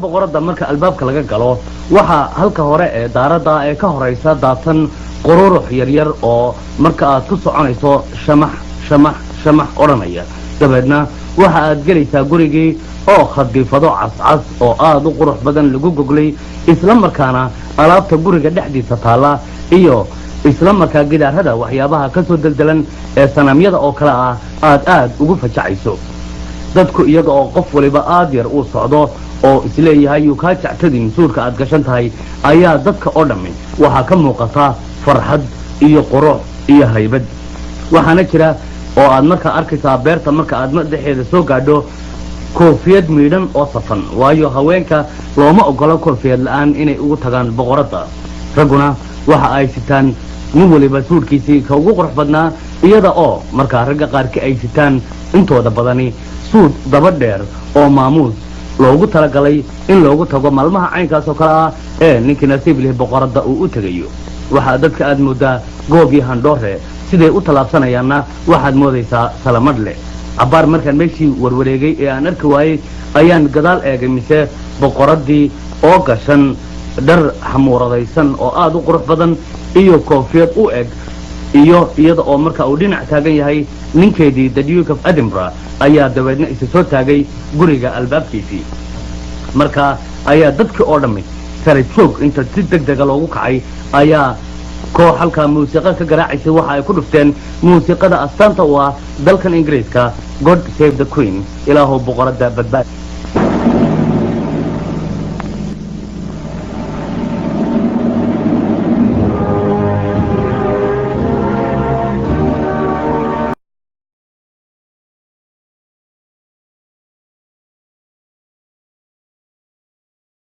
Boqoradda marka albaabka laga galo, waxaa halka hore ee daaradda ee ka horaysa daadsan qururux yaryar oo marka aad ku soconayso shamax shamax shamax odhanaya. Dabeedna waxa aad gelaysaa gurigii oo khadiifado cascas oo aada u qurux badan lagu goglay, isla markaana alaabta guriga dhexdiisa taalla iyo isla markaa gidaarada waxyaabaha ka soo deldelan ee sanamyada oo kale ah aad aad ugu fajacayso. Dadku iyaga oo qof waliba aad yar uu socdo oo isleeyahay yuu kaa jectadin suudhka aad gashan tahay, ayaa dadka oo dhammi waxaa ka muuqata farxad iyo qurux iyo haybad. Waxaana jira oo aad markaa arkaysaa beerta marka aad madaxeeda soo gaadho koofiyad miidhan oo safan, waayo haweenka looma oggolo koofiyad la'aan inay ugu tagaan boqoradda. Ragguna waxa ay sitaan nin waliba suudhkiisii ka ugu qurux badnaa, iyada oo markaa ragga qaarkii ay sitaan intooda badani suudh daba dheer oo maamuus loogu talagalay in loogu tago maalmaha caynkaas oo kale ah ee ninkii nasiib lihi boqoradda uu u tegayo. Waxaa dadka aad mooddaa goob iyo handhoore, siday u tallaabsanayaanna waxaad moodaysaa salamadhle. Cabbaar markaan meeshii warwareegay ee aan arki waayey ayaan gadaal eegay, mise boqoraddii oo gashan dhar xamuuradaysan oo aada u qurux badan iyo koofiyad u eg, iyo iyada oo marka uu dhinac taagan yahay ninkeedii, the Duke of Edinburgh, ayaa dabeedna isa soo taagay guriga albaabkiisii. Marka ayaa dadkii oo dhammi sare joog inta si deg dega loogu kacay ayaa koox halkaa muusiiqa ka garaacaysay waxa ay ku dhufteen muusiiqada astaanta u ah dalkan Ingiriiska, "God Save the Queen", Ilaahow boqoradda badbaad.